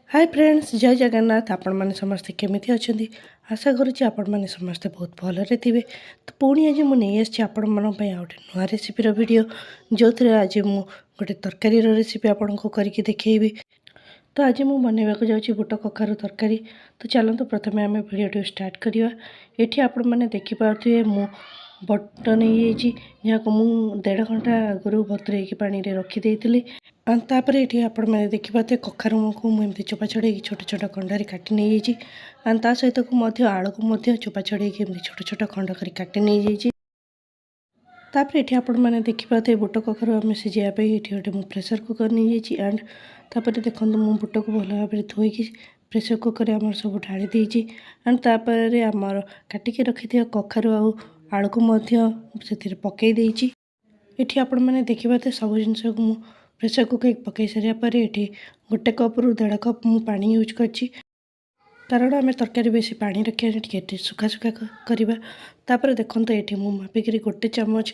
ହାଏ friends, ଜୟ ଜଗନ୍ନାଥ। ଆପଣମାନେ ସମସ୍ତେ କେମିତି ଅଛନ୍ତି? ଆଶା କରୁଛି ଆପଣମାନେ ସମସ୍ତେ ବହୁତ ଭଲରେ ଥିବେ। ତ ପୁଣି ଆଜି ମୁଁ ନେଇ ଆସିଛି ଆପଣମାନଙ୍କ ପାଇଁ ଆଉ ଗୋଟେ ନୂଆ ରେସିପିର ଭିଡ଼ିଓ, ଯେଉଁଥିରେ ଆଜି ମୁଁ ଗୋଟେ ତରକାରୀର ରେସିପି ଆପଣଙ୍କୁ କରିକି ଦେଖେଇବି। ତ ଆଜି ମୁଁ ବନେଇବାକୁ ଯାଉଛି ବୁଟ କଖାରୁ ତରକାରୀ। ତ ଚାଲନ୍ତୁ, ପ୍ରଥମେ ଆମେ ଭିଡ଼ିଓଟିକୁ ଷ୍ଟାର୍ଟ କରିବା। ଏଠି ଆପଣମାନେ ଦେଖିପାରୁଥିବେ, ମୁଁ ବୁଟ ନେଇଯାଇଛି, ଯାହାକୁ ମୁଁ ଦେଢ଼ ଘଣ୍ଟା ଆଗରୁ ବତୁରେଇକି ପାଣିରେ ରଖିଦେଇଥିଲି। ଆଉ ତାପରେ ଏଠି ଆପଣମାନେ ଦେଖିପାରୁଥିବେ, କଖାରୁକୁ ମୁଁ ଏମିତି ଚୋପା ଛଡ଼େଇକି ଛୋଟ ଛୋଟ ଖଣ୍ଡରେ କାଟି ନେଇଯାଇଛି। ଆଉ ତା ସହିତକୁ ମଧ୍ୟ ଆଳୁକୁ ମଧ୍ୟ ଚୋପା ଛଡ଼େଇକି ଏମିତି ଛୋଟ ଛୋଟ ଖଣ୍ଡ କରି କାଟି ନେଇଯାଇଛି। ତାପରେ ଏଠି ଆପଣମାନେ ଦେଖିପାରୁଥିବେ, ବୁଟ କଖାରୁ ଆମେ ସିଝେଇବା ପାଇଁ ଏଠି ଗୋଟେ ମୁଁ ପ୍ରେସର୍ କୁକର୍ ନେଇଯାଇଛି। ଆଣ୍ଡ ତାପରେ ଦେଖନ୍ତୁ, ମୁଁ ବୁଟକୁ ଭଲ ଭାବରେ ଧୋଇକି ପ୍ରେସର୍ କୁକର୍ରେ ଆମର ସବୁ ଢାଳି ଦେଇଛି। ଆଣ୍ଡ ତାପରେ ଆମର କାଟିକି ରଖିଥିବା କଖାରୁ ଆଉ ଆଳୁକୁ ମଧ୍ୟ ସେଥିରେ ପକାଇ ଦେଇଛି। ଏଠି ଆପଣମାନେ ଦେଖିପାରୁଥିବେ, ସବୁ ଜିନିଷକୁ ମୁଁ ପ୍ରେସର୍ କୁକର୍ ପକାଇ ସାରିବା ପରେ ଏଠି ଗୋଟେ କପ୍ରୁ ଦେଢ଼ କପ୍ ମୁଁ ପାଣି ୟୁଜ୍ କରିଛି, କାରଣ ଆମେ ତରକାରୀ ବେଶୀ ପାଣି ରଖିବାନି, ଟିକେ ଏଠି ଶୁଖା ଶୁଖା କରିବା। ତାପରେ ଦେଖନ୍ତୁ, ଏଠି ମୁଁ ମାପିକିରି ଗୋଟେ ଚାମଚ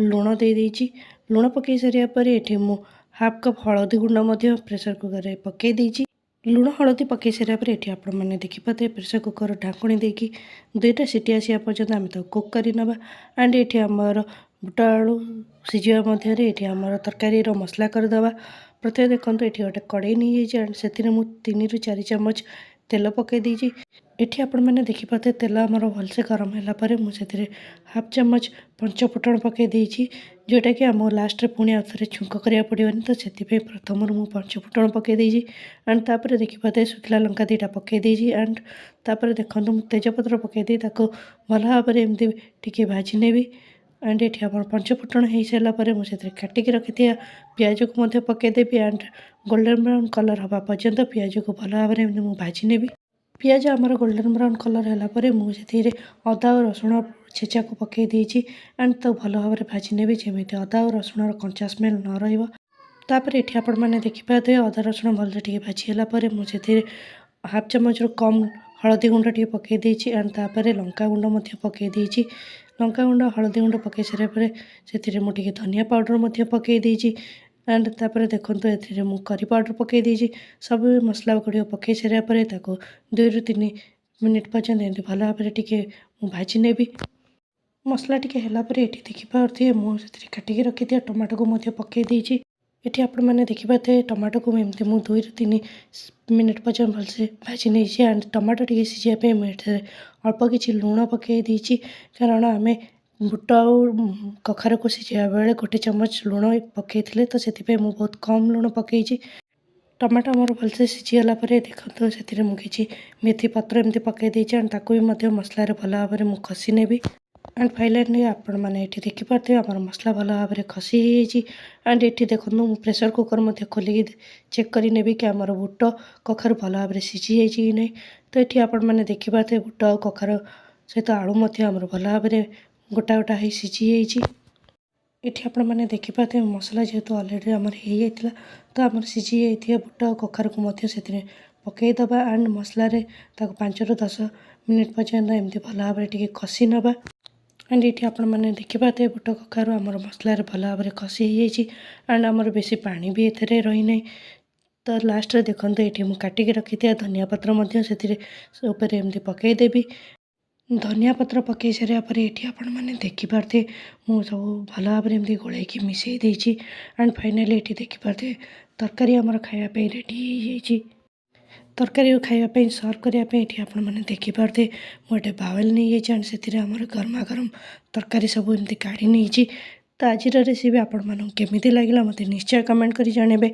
ଲୁଣ ଦେଇଦେଇଛି। ଲୁଣ ପକାଇ ସାରିବା ପରେ ଏଠି ମୁଁ ହାଫ୍ କପ୍ ହଳଦୀ ଗୁଣ୍ଡ ମଧ୍ୟ ପ୍ରେସର୍ କୁକର୍ରେ ପକାଇ ଦେଇଛି। ଲୁଣ ହଳଦୀ ପକାଇ ସାରିବା ପରେ ଏଠି ଆପଣମାନେ ଦେଖିପାରୁଥିବେ, ପ୍ରେସର୍ କୁକର୍ ଢାଙ୍କୁଣୀ ଦେଇକି ଦୁଇଟା ସିଟି ଆସିବା ପର୍ଯ୍ୟନ୍ତ ଆମେ ତାକୁ କୁକ୍ କରିନେବା। ଆଣ୍ଡ ଏଠି ଆମର ବୁଟ ଆଳୁ ସିଝିବା ମଧ୍ୟରେ ଏଠି ଆମର ତରକାରୀର ମସଲା କରିଦେବା। ପ୍ରଥମେ ଦେଖନ୍ତୁ, ଏଠି ଗୋଟେ କଡ଼େଇ ନେଇଯାଇଛି। ଆଣ୍ଡ ସେଥିରେ ମୁଁ 3ରୁ 4 ଚାମଚ ତେଲ ପକାଇ ଦେଇଛି। ଏଠି ଆପଣମାନେ ଦେଖିପାରୁଥିବେ, ତେଲ ଆମର ଭଲସେ ଗରମ ହେଲା ପରେ ମୁଁ ସେଥିରେ ହାଫ୍ ଚାମଚ ପଞ୍ଚ ଫୁଟଣ ପକାଇ ଦେଇଛି, ଯେଉଁଟାକି ଆମ ଲାଷ୍ଟରେ ପୁଣି ଆଉ ଥରେ ଛୁଙ୍କ କରିବାକୁ ପଡ଼ିବନି। ତ ସେଥିପାଇଁ ପ୍ରଥମରୁ ମୁଁ ପଞ୍ଚ ଫୁଟଣ ପକାଇ ଦେଇଛି। ଆଣ୍ଡ ତାପରେ ଦେଖିପାରୁଥିବେ, ଶୁଖିଲା ଲଙ୍କା ଦୁଇଟା ପକାଇ ଦେଇଛି। ଆଣ୍ଡ ତାପରେ ଦେଖନ୍ତୁ, ମୁଁ ତେଜପତ୍ର ପକାଇ ଦେଇ ତାକୁ ଭଲ ଭାବରେ ଏମିତି ଟିକେ ଭାଜି ନେବି। ଆଣ୍ଡ ଏଠି ଆମର ପଞ୍ଚ ଫୁଟଣ ହେଇସାରିଲା ପରେ ମୁଁ ସେଥିରେ କାଟିକି ରଖିଥିବା ପିଆଜକୁ ମଧ୍ୟ ପକାଇଦେବି। ଆଣ୍ଡ ଗୋଲ୍ଡେନ୍ ବ୍ରାଉନ୍ କଲର୍ ହେବା ପର୍ଯ୍ୟନ୍ତ ପିଆଜକୁ ଭଲ ଭାବରେ ଏମିତି ମୁଁ ଭାଜି ନେବି। ପିଆଜ ଆମର ଗୋଲ୍ଡେନ୍ ବ୍ରାଉନ୍ କଲର୍ ହେଲା ପରେ ମୁଁ ସେଥିରେ ଅଦା ଆଉ ରସୁଣ ଛେଚାକୁ ପକାଇ ଦେଇଛି। ଆଣ୍ଡ ତାକୁ ଭଲ ଭାବରେ ଭାଜି ନେବି, ଯେମିତି ଅଦା ଆଉ ରସୁଣର କଞ୍ଚା ସ୍ମେଲ୍ ନ ରହିବ। ତାପରେ ଏଠି ଆପଣମାନେ ଦେଖିପାରୁଥିବେ, ଅଦା ରସୁଣ ଭଲରେ ଟିକେ ଭାଜି ହେଲା ପରେ ମୁଁ ସେଥିରେ ହାଫ୍ ଚାମଚରୁ କମ୍ ହଳଦୀ ଗୁଣ୍ଡ ଟିକେ ପକାଇ ଦେଇଛି। ଆଣ୍ଡ ତାପରେ ଲଙ୍କା ଗୁଣ୍ଡ ମଧ୍ୟ ପକାଇ ଦେଇଛି। ଲଙ୍କା ଗୁଣ୍ଡ, ହଳଦୀ ଗୁଣ୍ଡ ପକାଇ ସାରିବା ପରେ ସେଥିରେ ମୁଁ ଟିକେ ଧନିଆ ପାଉଡ଼ର ମଧ୍ୟ ପକାଇ ଦେଇଛି। ଆଣ୍ଡ ତାପରେ ଦେଖନ୍ତୁ, ଏଥିରେ ମୁଁ କରି ପାଉଡ଼ର ପକାଇ ଦେଇଛି। ସବୁ ମସଲା ଗୁଡ଼ିକ ପକାଇ ସାରିବା ପରେ ତାକୁ 2ରୁ 3 ମିନିଟ୍ ପର୍ଯ୍ୟନ୍ତ ଏମିତି ଭଲ ଭାବରେ ଟିକେ ମୁଁ ଭାଜି ନେବି। ମସଲା ଟିକେ ହେଲା ପରେ ଏଠି ଦେଖିପାରୁଥିବେ, ମୁଁ ସେଥିରେ କାଟିକି ରଖିଥିବା ଟମାଟୋକୁ ମଧ୍ୟ ପକାଇ ଦେଇଛି। ଏଠି ଆପଣମାନେ ଦେଖିପାରୁଥିବେ, ଟମାଟୋକୁ ଏମିତି ମୁଁ 2ରୁ 3 ମିନିଟ୍ ପର୍ଯ୍ୟନ୍ତ ଭଲସେ ଭାଜି ନେଇଛି। ଆଣ୍ଡ ଟମାଟୋ ଟିକେ ସିଝିବା ପାଇଁ ମୁଁ ଏଠାରେ ଅଳ୍ପ କିଛି ଲୁଣ ପକାଇ ଦେଇଛି, କାରଣ ଆମେ ବୁଟ ଆଉ କଖାରୁକୁ ସିଝାଇବା ବେଳେ ଗୋଟେ ଚାମଚ ଲୁଣ ପକାଇଥିଲେ, ତ ସେଥିପାଇଁ ମୁଁ ବହୁତ କମ୍ ଲୁଣ ପକାଇଛି। ଟମାଟୋ ଆମର ଭଲସେ ସିଝିଗଲା ପରେ ଦେଖନ୍ତୁ, ସେଥିରେ ମୁଁ କିଛି ମେଥି ପତ୍ର ଏମିତି ପକାଇ ଦେଇଛି। ଆଣ୍ଡ ତାକୁ ବି ମଧ୍ୟ ମସଲାରେ ଭଲ ଭାବରେ ମୁଁ କଷି ନେବି। ଆଣ୍ଡ ଫାଇନାଲି ଆପଣମାନେ ଏଠି ଦେଖିପାରୁଥିବେ, ଆମର ମସଲା ଭଲ ଭାବରେ କଷି ହେଇଯାଇଛି। ଆଣ୍ଡ ଏଠି ଦେଖନ୍ତୁ, ମୁଁ ପ୍ରେସର୍ କୁକର୍ ମଧ୍ୟ ଖୋଲିକି ଚେକ୍ କରି ନେବି କି ଆମର ବୁଟ କଖାରୁ ଭଲ ଭାବରେ ସିଝି ଯାଇଛି କି ନାହିଁ। ତ ଏଠି ଆପଣମାନେ ଦେଖିପାରୁଥିବେ, ବୁଟ ଆଉ କଖାରୁ ସହିତ ଆଳୁ ମଧ୍ୟ ଆମର ଭଲ ଭାବରେ ଗୋଟା ଗୋଟା ହେଇ ସିଝି ଯାଇଛି। ଏଠି ଆପଣମାନେ ଦେଖିପାରୁଥିବେ, ମସଲା ଯେହେତୁ ଅଲରେଡ଼ି ଆମର ହେଇଯାଇଥିଲା, ତ ଆମର ସିଝି ଯାଇଥିବା ବୁଟ ଆଉ କଖାରୁକୁ ମଧ୍ୟ ସେଥିରେ ପକାଇଦେବା। ଆଣ୍ଡ ମସଲାରେ ତାକୁ 5ରୁ 10 ମିନିଟ୍ ପର୍ଯ୍ୟନ୍ତ ଏମିତି ଭଲ ଭାବରେ ଟିକେ କଷି ନେବା। ଆଣ୍ଡ ଏଠି ଆପଣମାନେ ଦେଖିପାରୁଥିବେ, ବୁଟ କଖାରୁ ଆମର ମସଲାରେ ଭଲ ଭାବରେ କଷି ହେଇଯାଇଛି। ଆଣ୍ଡ ଆମର ବେଶୀ ପାଣି ବି ଏଥିରେ ରହିନାହିଁ। ତ ଲାଷ୍ଟରେ ଦେଖନ୍ତୁ, ଏଠି ମୁଁ କାଟିକି ରଖିଥିବା ଧନିଆ ପତ୍ର ମଧ୍ୟ ସେଥିରେ ଉପରେ ଏମିତି ପକାଇଦେବି। ଧନିଆ ପତ୍ର ପକାଇ ସାରିବା ପରେ ଏଠି ଆପଣମାନେ ଦେଖିପାରୁଥିବେ, ମୁଁ ସବୁ ଭଲ ଭାବରେ ଏମିତି ଗୋଳେଇକି ମିଶାଇ ଦେଇଛି। ଆଣ୍ଡ ଫାଇନାଲି ଏଠି ଦେଖିପାରୁଥିବେ, ତରକାରୀ ଆମର ଖାଇବା ପାଇଁ ରେଡ଼ି ହେଇଯାଇଛି। ତରକାରୀକୁ ଖାଇବା ପାଇଁ ସର୍ଭ କରିବା ପାଇଁ ଏଠି ଆପଣମାନେ ଦେଖିପାରୁଥିବେ, ମୁଁ ଗୋଟେ ବାଉଲ୍ ନେଇଯାଇଛି। ଆଣ୍ଡ ସେଥିରେ ଆମର ଗରମା ଗରମ ତରକାରୀ ସବୁ ଏମିତି କାଢ଼ି ନେଇଛି। ତ ଆଜିର ରେସିପି ଆପଣମାନଙ୍କୁ କେମିତି ଲାଗିଲା, ମୋତେ ନିଶ୍ଚୟ କମେଣ୍ଟ କରି ଜଣାଇବେ।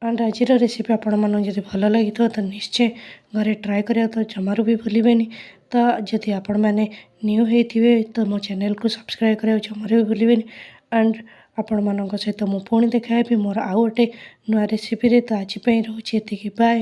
ଆଣ୍ଡ ଆଜିର ରେସିପି ଆପଣମାନଙ୍କୁ ଯଦି ଭଲ ଲାଗିଥିବ, ତ ନିଶ୍ଚୟ ଘରେ ଟ୍ରାଏ କରିବାକୁ ତ ଜମାରୁ ବି ଭୁଲିବେନି। ତ ଯଦି ଆପଣମାନେ ନ୍ୟୁ ହେଇଥିବେ, ତ ମୋ ଚ୍ୟାନେଲକୁ ସବସ୍କ୍ରାଇବ୍ କରିବାକୁ ଜମାରୁ ବି ଭୁଲିବେନି। ଆଣ୍ଡ ଆପଣମାନଙ୍କ ସହିତ ମୁଁ ପୁଣି ଦେଖା ହେବି ମୋର ଆଉ ଗୋଟେ ନୂଆ ରେସିପିରେ। ତ ଆଜି ପାଇଁ ରହୁଛି ଏତିକି, ବାଏ।